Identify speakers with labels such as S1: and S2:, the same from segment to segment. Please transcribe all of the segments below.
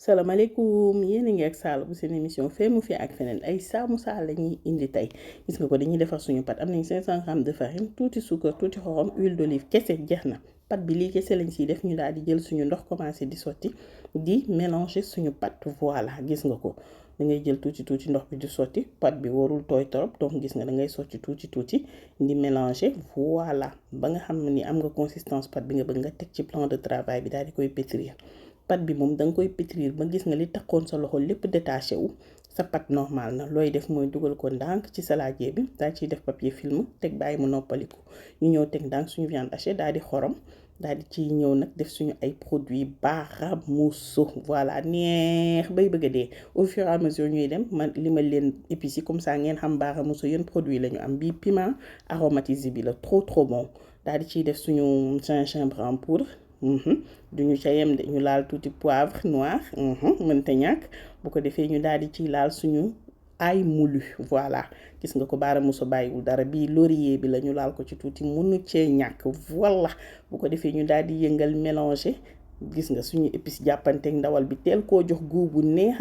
S1: salaamaaleykum yéen a ngi ak Sall bu seen émission fee mu fi ak feneen ay saamusa la ñuy indi tey gis nga ko dañuy defar suñu pat am nañ 500 grammes de farine tuuti suukar tuuti xorom huile d'olive kese jeex na pat bi lii kese lañ siy def ñu daal di jël suñu ndox commencé di sotti di mélanger suñu pat voilà gis nga ko da ngay jël tuuti ndox bi di sotti pat bi warul tooy trop donc gis nga da ngay sotti tuuti di mélanger voilà ba nga xam ni am nga consistance pat bi nga bëgg nga teg ci plan de travail bi daal di koy pétrir. pat bi moom da nga koy pétrir ba gis nga li takkoon sa loxo lépp détaché wu sa pat normal na looy def mooy dugal ko ndànk ci saladier bi daal ciy def papier film teg bàyyi mu noppaliku ñu ñëw teg ndànk suñu viande hachée daal di xorom daal di ciy ñëw nag def suñu ay produits baramuso voilà neex bay bëgg a dee au fur et à mesure ñuy dem man li ma leen épices yi comme ça ngeen xam baramuso yéen produit la ñu am bii piment aromatisé bi la trop bon daal di ciy def suñu gingembre en poudre. duñu ca yem de ñu laal tuuti poivre noir mënta ñàkk bu ko defee ñu daal di ciy laal suñu ay moulu voilà gis nga ko baaramuso bàyyiwul dara bii laurier bi la ñu laal ko ci tuuti mënu cee ñàkk voilà bu ko defee ñu daal di yëngal mélanger gis nga suñu épice jàppanteeg ndawal bi teel koo jox goût bu neex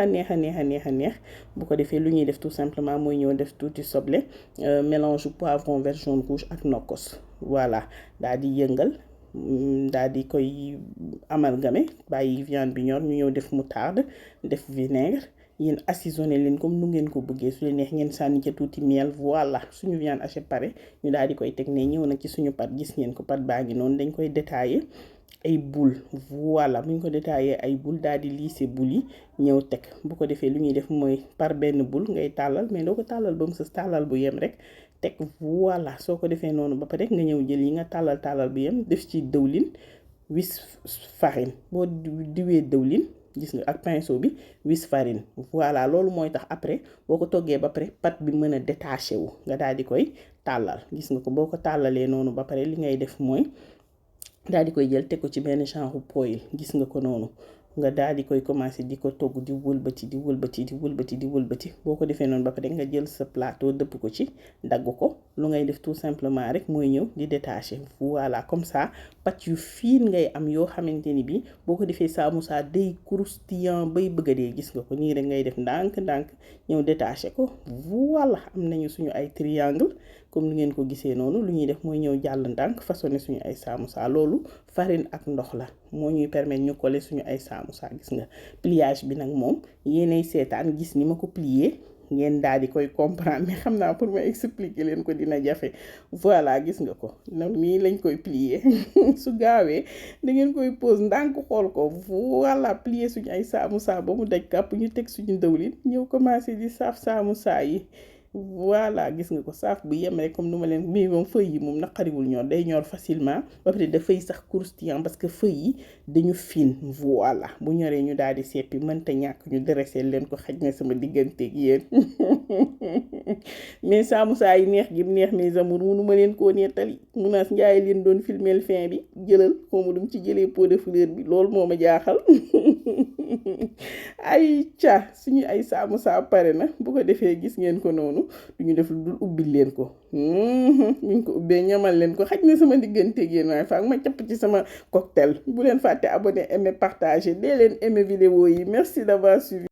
S1: bu ko defee lu ñuy def tout simplement mooy ñëw def tuuti soble mélange poivron vert jaune rouge ak nokkos voilà daal di yëngal daal di koy amalgamé bàyyi viande bi ñor ñu ñëw def moutarde def vinaigre yéen assaisonné leen comme nu ngeen ko bëggee su leen neex ngeen sànni ca tuuti miel voilà suñu viande hachée pare ñu daal di koy teg ne ñëw nag ci suñu pat gis ngeen ko pat baa ngi noonu dañ koy détaillé ay boule voilà bu ñu ko détaillé ay boule daal di lisser boule yi ñëw teg bu ko defee lu ñuy def mooy par benn boule ngay tàllal mais doo ko tàllal ba mu sës tàllal bu yem rek teg voilà soo ko defee noonu ba pare nga ñëw jël yi nga tàllal bu yem def ci dëwlin wis farine boo diwee dëwlin gis nga ak pinceau bi wis farine voilà loolu mooy tax après boo ko toggee ba pare pat bi mën a détaché wu nga daal di koy tàllal gis nga ko boo ko tàllalee noonu ba pare li ngay def mooy daal di koy jël teg ko ci benn genre poêle gis nga ko noonu nga daal di koy commencer di ko togg di wëlbati boo ko defee noonu ba pare nga jël sa plateau dëpp ko ci dagg ko lu ngay def tout simplement rek mooy ñëw di détacher voilà comme ça pat yu fiin ngay am yoo xamante ni bi boo ko defee samoussa day croustillant bay bëgg a dee gis nga ko nii rek ngay def ndànk ñëw détacher ko voilà am nañu suñu ay triangle comme ni ngeen ko gisee noonu lu ñuy def mooy ñëw jàll ndànk façonné suñu ay samoussa loolu farine ak ndox la moo ñuy permettre ñu coller suñu ay samoussa gis nga pliage bi nag moom yéenay seetaan gis ni ma ko plier ngeen daal di koy comprendre mais xam naa pour ma expliquer leen ko dina jafe voilà gis nga ko nag nii lañ koy plier su gaawee da ngeen koy pose ndànk xool ko voilà plier suñu ay samoussa ba mu daj kàpp ñu teg suñu dëwlin ñëw commencer di saaf samoussa yi voilà gis nga ko saaf bu yem rek comme nu ma leen bii moom feuilles yi moom naqariwul ñor day ñor facilement ba pare dafay sax croustillant parce que feuilles yi dañu fin voilà bu ñoree ñu daal di seppi mënta ñàkk ñu dressé leen ko xaj na sama digganteeg yéen mais samoussa yi neex gi neex mes amours munu ma leen koo nettali Mounass Ndiaye leen doon filmeel fin bi jëlal xawma dum ci jëlee pot de fleur bi loolu moo ma jaaxal ay ca suñu ay samoussa pare na bu ko defee gis ngeen ko noonu duñu def lu dul ubbil leen ko ñu ko ubbee ñamal leen ko xaj na sama digganteeg yéen waaye faak ma capp ci sama cocktail bu leen fàtte abonné aimer partager dee leen aimer vidéo yi merci d'avoir suivi